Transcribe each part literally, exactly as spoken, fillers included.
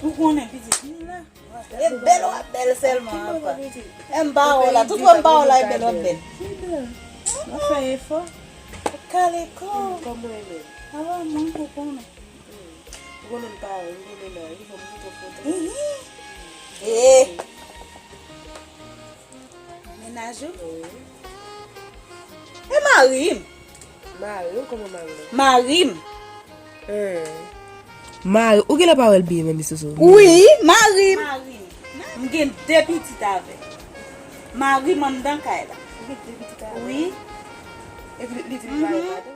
Ou konnen pitit li la. E bèl w ap bèl sèlman apa. E m ba w la, tout wè m ba w la, e bèl w ap bèl. Ki bèl? W ap fè efò. Kale kò. Kòman e menm? Awa mwen ou konnen. Ou konnen m pa, ou konnen nan, ou konnen m twò kontan. E. Mennaj ou? Wi. E mari m. Mari w? Kòman mari w? Mari m. Mari, ou genlè pa wè l byen menm, Miss Soso. Wi, mari m. Mari m. M gen de pitit avè l. Mari m anndan kay la. Ou gen de pitit avè l? Wi. Epi li di li pa wè madanm?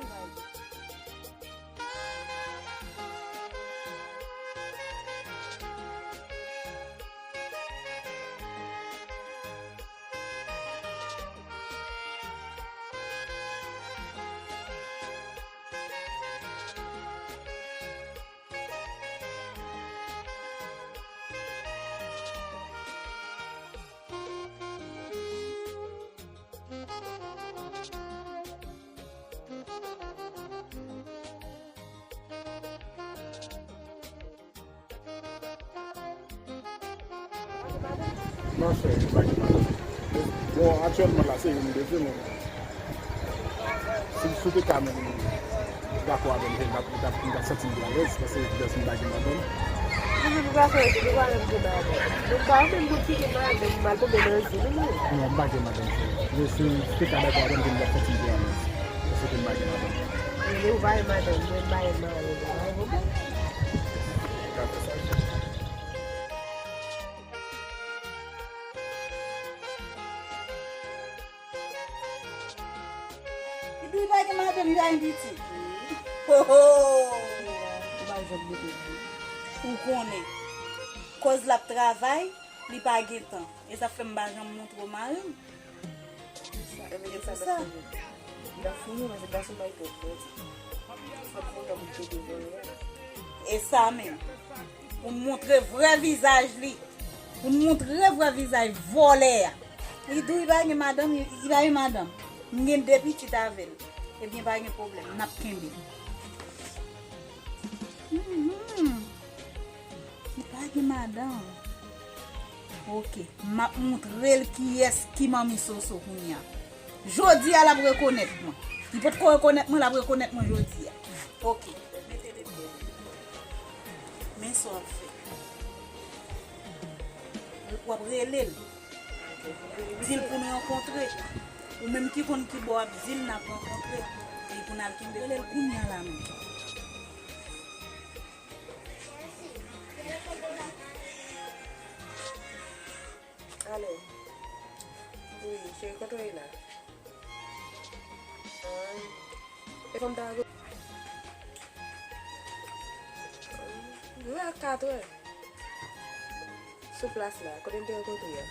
Machè, pa gen madanm. Bon, aktyèlman la, se youn de di, men si, si w te ka menm dakò avè m, m t ap, m t ap, m t ap santi m pi alèz, paske jès m pa gen madanm. Mwen menm gason, epi nou pa menm gen madanm. Nou pa menm nou ki gen madanm, m al tonbe nan zil, wi. Non, m pa gen madanm, frè. Men si w te ka dakò avè m, m t ap santi m pi alèz. Paske m pa gen madanm. Men ou pa gen madanm, mwen m pa gen mari, mwen pa gen madanm. Li di li pa gen madanm, li pa gen pitit. Ho, ho! Ou pa janm mete bou. Ou konnen. Koz l ap travay, li pa gen tan. E sa fè m pa janm montre w mari m. Sa, e men se sa. N ap fini, men se gason bay twòp menti. Fòk moun nan pou te devan yo. E sa menm. Pou montre vrè vizaj li. Pou montre vrè vizaj vòlè a. Li di w li pa gen madanm, li, li pa gen madanm. M gen de pitit avè l. Ebyen, pa gen pwoblèm, n ap kenbe. Mhm. Li pa gen madanm. Ok, m ap montre l kiyès ki manmi Soso kounye a. Jodi a, l ap rekonèt mwen. Li potko rekonèt mwen, l ap rekonèt mwen jodi a. Ok, mete l epi. Men sa w ap fè. W ap rele l. Di l pou nou rankontre. Ou menm ki konn ki bò w ap di l n ap rankontre. Epi pou n al kenbe. Rele l kounye a la menm. Alo. Wi, cheri, kote w ye la? Ah, e fò m ta... Rive a katrè. Sou plas la, kote m te rankontre a.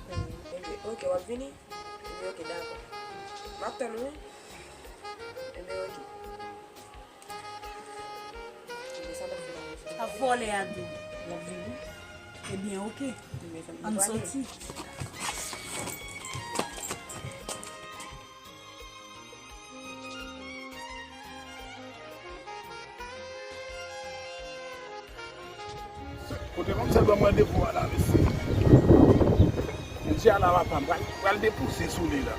Hmm, ebyen, ok, w ap vini? Ebyen, ok, dakò. M ap tann ou, wi. Ebyen, ok. Ebyen, sa n ap fè la, mesye? A vòlè a tou. L ap vini. Ebyen, ok. Ebyen, sa n ap... Ann soti. Kote manmzèl ban m randevou a la, mesye? Jodi a la, papa m pral, pral depoze sou li la.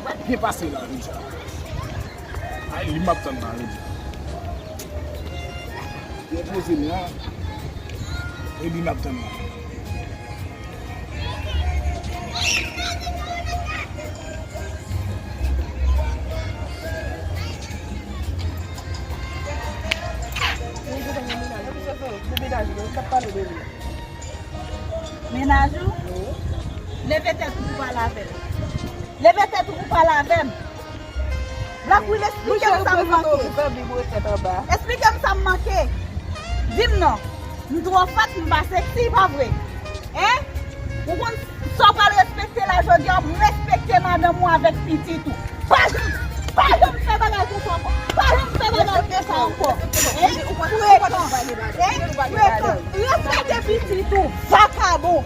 Pral byen pase la, jodi a. Ay, li m ap tann la, jodi a. Depoze m la. E li m ap tann la. Mennaj ou? Leve tèt ou pou pale avè m. Leve tèt ou pou pale avè m. Black Will, esplike m sa m manke. Esplike m sa m manke. Di m non. M twò fat, m pa seksi, pa vre? Hein? Ou konn sa w pral respekte la jodi a, w ap respekte madanm ou avèk pitit ou. Pa janm, pa janm fè bagay konsa ankò. Pa janm fè bagay konsa ankò. Hein? Frekan. Hein? Frekan. Respekte pitit ou, vakabon.